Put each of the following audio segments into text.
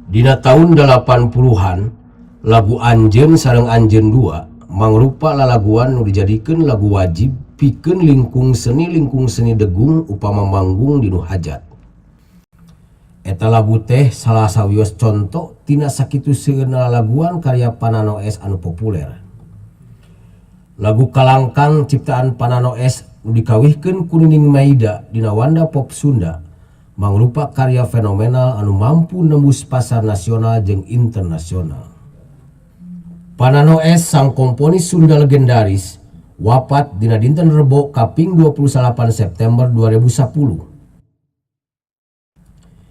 Dina taun 80-an lagu Anjeun sareng Anjeun 2 mangrupa lalaguan nu dijadikeun lagu wajib pikeun lingkung seni degung upama manggung di nu hajat. Eta lagu teh salah sawios conto tina sakitu seueurna lalaguan karya Panano S anu populer. Lagu Kalangkang ciptaan Panano S nu dikawihkeun ku Nining Meida dina wanda pop Sunda mangrupa karya fenomenal anu mampu nembus pasar nasional jeung internasional. Panano S sang komponis Sunda legendaris wafat dina dinten Rebo kaping 28 September 2010.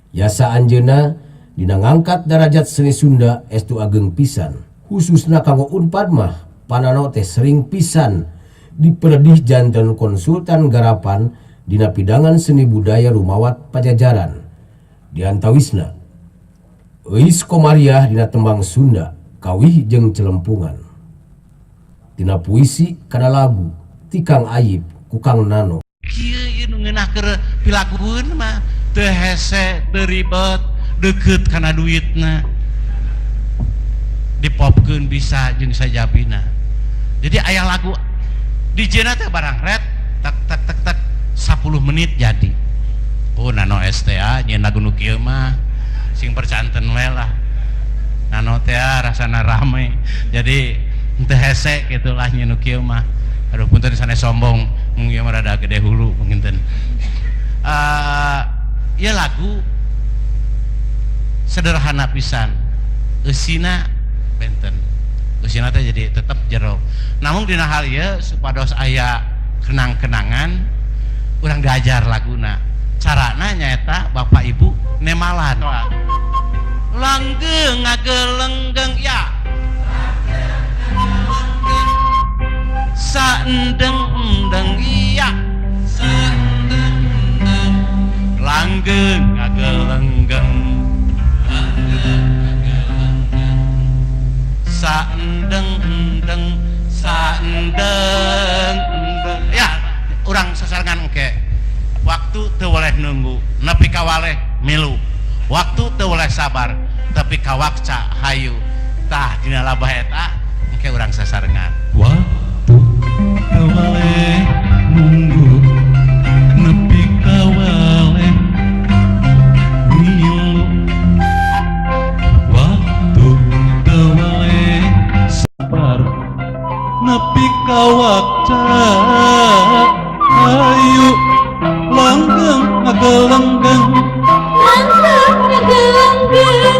Yasa anjeunna dina ngangkat darajat seni Sunda estu ageng pisan, khususna kanggo Unpad mah Panano teh sering pisan diperedih janten konsultan garapan dina pidangan seni budaya rumawat Pajajaran. Diantawisna Euis Komariah dina tembang Sunda kawih jeung celempungan. Dina puisi kana lagu ti Kang Ayip ku Kang Nano. Kieu ieu nu ngeunah keur pilagueun mah teu hese, teu ribet, deukeut kana duitna. Dipopkeun bisa jeung sajabina. Jadi aya lagu dijieunna teh barang ret tak tak tak tak 10 menit jadi. Oh Nano STA nyieun lagu nu kieu mah sing percanten we lah. Nano teh rasana rame. Jadi teu hese kitu lah nyieun nu kieu mah. Aduh punten sanes sombong, mung ieu mah rada gede hulu punten. Ieu lagu sederhana pisan. Eusina benten. Eusina teh jadi tetep jero. Namun dina hal ieu supados aya kenang-kenangan urang diajar laguna. Carana nyaeta Bapak Ibu nemalan. Langgeng ngagelenggeng ya. Saendeng-endeng iya. Saendeng-endeng. Langgeng ngagelenggeng. Saendeng-endeng, saendeng-endeng. Ya, urang sasarengan engke. Waktu teu weleh nunggu, nepi ka waleh milu. Waktu teu weleh sabar, tapi ka wakca hayu. Tah dina labah eta engke urang sasarengan. Waktu teu weleh nunggu, nepi ka waleh milu. Waktu teu weleh sabar, nepi ka wakca hayu. Langgeng ngagelenggeng, langgeng ngagelenggeng,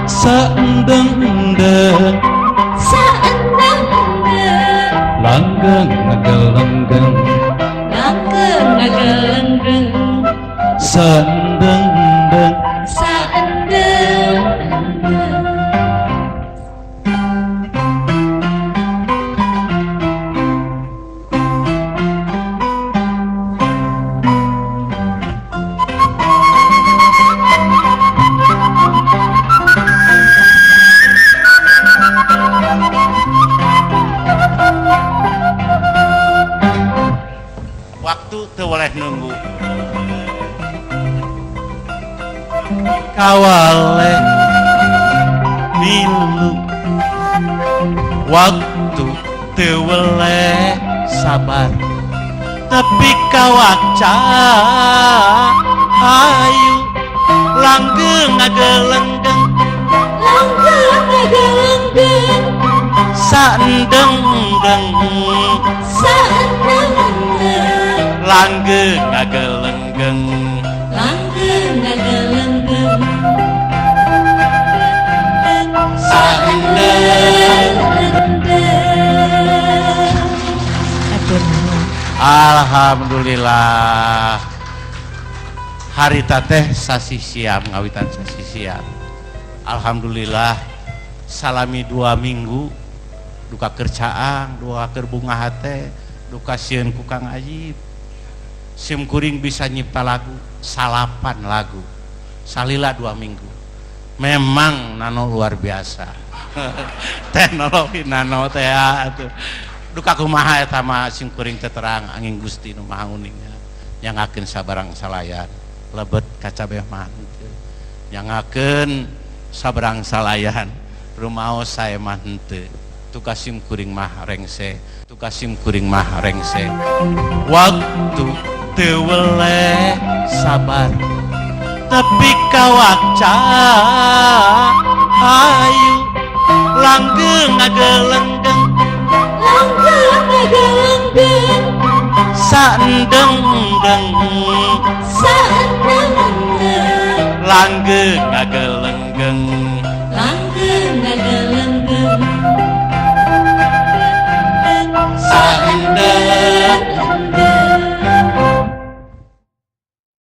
saendeng-endeng, saendeng-endeng, langgeng ngagelenggeng, langgeng ngagelenggeng, saendeng-endeng, saendeng-endeng. Waktu teu weleh nunggu, kawale milu. Waktu teu weleh sabar, tapi kawaca hayu. Langgeng ngagelenggeng, langgeng ngagelenggeng, saendeng-endeng, saendeng-endeng, langgeng ngagelenggeng, langgeng ngagelenggeng, saendeng-endeng. Alhamdulillah. Harita teh sasih siam, ngawitan sasih siam. Alhamdulillah salami 2 minggu duka keur caang, duka keur bunga hate, duka sieun ku Kang Ajib. Sim kuring bisa nyipta lagu, 8 lagu. Salila 2 minggu. Memang Nano luar biasa. Teknologi Nano teh atuh. Duka kumaha eta mah sim kuring teh terang angin Gusti nu Maha Uningnya. Nyangakeun sabarang salayan, lebet kaca beh mah henteu. Nyangakeun Sabrang salayan rumaos sae mah henteu tugas sim kuring mah rengse tugas sim kuring mah rengse waktu teu weleh sabar tepi ka wakca ayu langgeng ngagelenggeng Langgeng ngagelenggeng saendeng-endeng saendeng-endeng langgeng ngagelenggeng langgeng